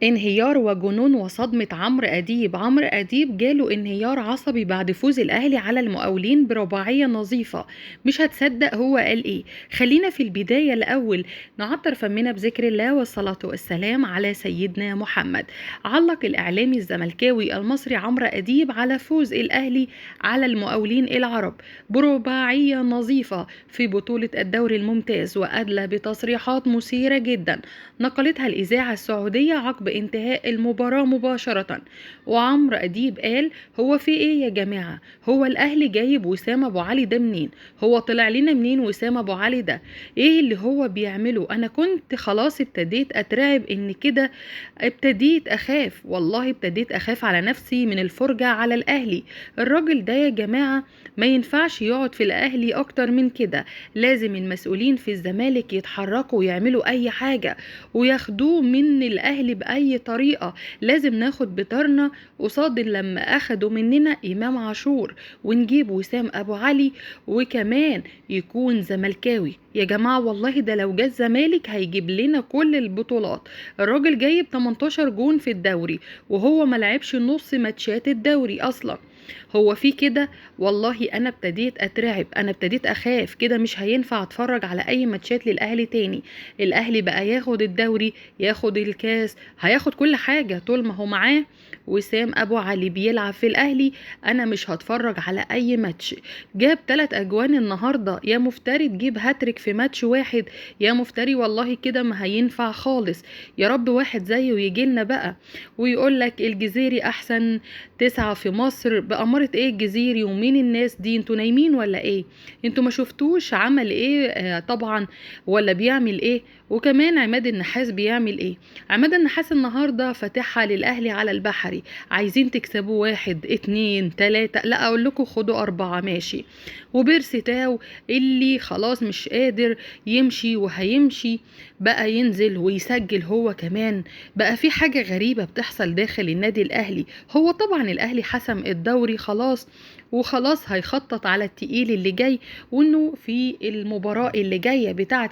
انهيار وجنون وصدمة عمرو أديب. عمرو أديب جاله انهيار عصبي بعد فوز الأهلي على المقاولين برباعية نظيفة. مش هتصدق هو قال ايه. خلينا في البداية الأول نعطر فمنا بذكر الله والصلاة والسلام على سيدنا محمد. علق الإعلامي الزملكاوي المصري عمرو أديب على فوز الأهلي على المقاولين العرب برباعية نظيفة في بطولة الدوري الممتاز، وأدلى بتصريحات مثيرة جدا نقلتها الإذاعة السعودية عقب انتهاء المباراة مباشرة. وعمرو أديب قال: هو في ايه يا جماعة؟ هو الأهلي جايب وسام أبو علي ده منين؟ هو طلع لنا منين وسام أبو علي ده؟ ايه اللي هو بيعمله؟ انا كنت خلاص ابتديت اترعب، ان كده ابتديت اخاف، والله ابتديت اخاف على نفسي من الفرجة على الأهلي. الراجل ده يا جماعة ما ينفعش يقعد في الأهلي اكتر من كده، لازم المسؤولين في الزمالك يتحركوا ويعملوا اي حاجة وياخدوه من الأهلي بأي طريقة. لازم ناخد بطارنا قصاد لما أخدوا مننا إمام عاشور، ونجيب وسام أبو علي، وكمان يكون زملكاوي. يا جماعة والله ده لو جه الزمالك هيجيب لنا كل البطولات. الراجل جايب 18 جون في الدوري وهو ما لعبش نص ماتشات الدوري أصلا. هو في كده؟ والله انا ابتديت اترعب، انا ابتديت اخاف كده، مش هينفع اتفرج على اي ماتشات للاهلي تاني. الاهلي بقى ياخد الدوري، ياخد الكاس، هياخد كل حاجة طول ما هو معاه وسام ابو علي بيلعب في الاهلي. انا مش هتفرج على اي ماتش. جاب 3 اجوان النهارده يا مفتري، تجيب هاتريك في ماتش واحد يا مفتري، والله كده ما هينفع خالص. يا رب واحد زيه يجي لنا بقى ويقول لك الجزيري احسن 9 في مصر. بأمارة ايه الجزيري؟ ومين الناس دي؟ انتوا نايمين ولا ايه؟ انتوا ما شفتوش عمل ايه؟ طبعا ولا بيعمل ايه. وكمان عماد النحاس بيعمل ايه؟ عماد النحاس النهارده فاتحها للاهلي على البحري، عايزين تكسبوا 1 2 3، لا اقول لكم خدوا 4 ماشي. وبيرسي تاو اللي خلاص مش قادر يمشي وهيمشي بقى ينزل ويسجل هو كمان. بقى في حاجة غريبة بتحصل داخل النادي الاهلي. هو طبعا الاهلي حسم الدوري خلاص، وخلاص هيخطط على التقيل اللي جاي، وانه في المباراة اللي جاية بتاعة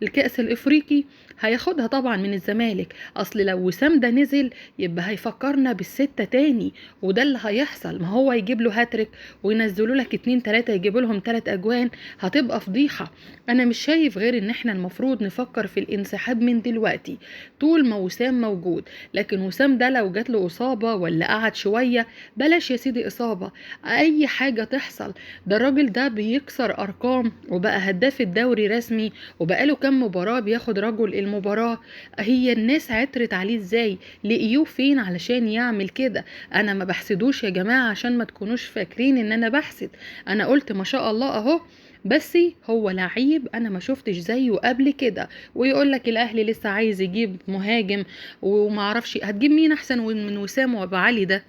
الكأس الافريقي هياخدها طبعا من الزمالك. اصل لو وسام ده نزل يبقى هيفكرنا بال6 تاني، وده اللي هيحصل. ما هو يجيب له هاتريك وينزلوا لك 2 3 يجيبوا لهم 3 اجوان، هتبقى فضيحة. انا مش شايف غير ان احنا المفروض نفكر في الانسحاب من دلوقتي طول ما وسام موجود. لكن وسام ده لو جات له اصابة ولا قعد شوية، بلاش يا سيدي اصابة، اي حاجة تحصل. ده الراجل ده بيكسر ارقام وبقى هداف الدوري رسمي، وبقاله كام مباراة بياخد رجل المباراة. هي الناس عترت عليه ازاي؟ لقيوه فين علشان يعمل كده؟ انا ما بحسدوش يا جماعة عشان ما تكونوش فاكرين ان انا بحسد، انا قلت ما شاء الله اهو، بس هو لعيب انا ما شفتش زيه قبل كده. ويقول لك الاهلي لسه عايز يجيب مهاجم وما اعرفش هتجيب مين احسن من وسام وابو علي ده.